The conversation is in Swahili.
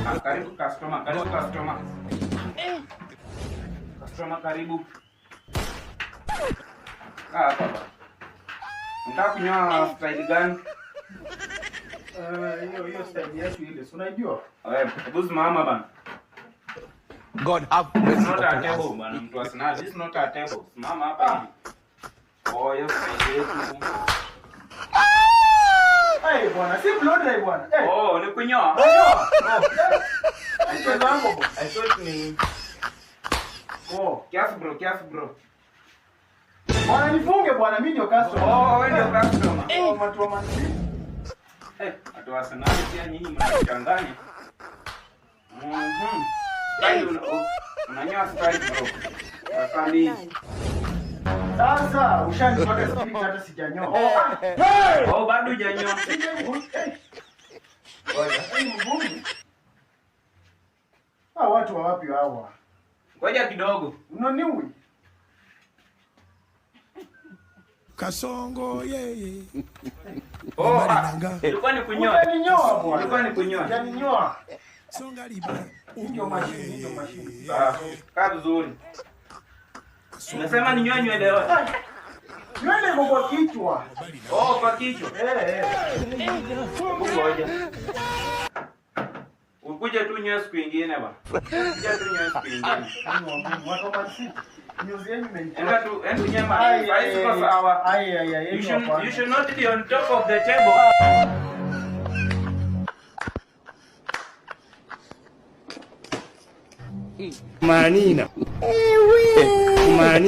Ah, karibu customer, karibu customer. Customer, karibu. Kaa hapa bana. Unataka kunyoa style gani? Hiyo hiyo style yetu ile, si unaijua? Wewe, hebu simama bana. God have This is mercy not a upon table us. bana, mtu asina. This is not a table. Simama hapa hivi. Oh, hiyo style yetu. Eh, bwana, si blow dry, bwana. Eh. Oh, ni kunyoa. Unanyoa? Oh, eh. Mchezo wangu, bwana. I thought ni Oh. Kiasi, bro, kiasi, bro. Bwana, nifunge, bwana, mimi ndio customer. Oh, wewe ndio customer. Oh, watu wa Man City. Eh, watu wa Arsenal pia nyinyi mnachanganya. Style unanyoa style, bro. Sasa ni Sasa ushanipaka spirit hata sijanyoa. Oh, bado hujanyoa. Eh, Ngoja. eh, mgumu. Ah, watu wa wapi hawa? Ngoja kidogo. Unaniui? Kasongo yeye. Oh, Mali ah, nanga. ilikuwa ni kunyoa. Utaninyoa, bwana. Ilikuwa ni kunyoa. Utaninyoa. Songa liba. Ndio mashine, ndio mashine. Ah, kaa vizuri. Unasema ninyoe nywele yote? Nywele iko kwa kichwa. Oh, kwa kichwa. Eh, eh. Hebu ngoja. Ukuje tu nyoe siku ingine bwana. Kuja tu nyoe siku ingine. Watu wa Man City. News yenu imenichosha. Enda tu, enda unyoe ma. Ai, Saizi siko sawa. Ai, ai, ai, You should not be on top of the table. Manina. Manina.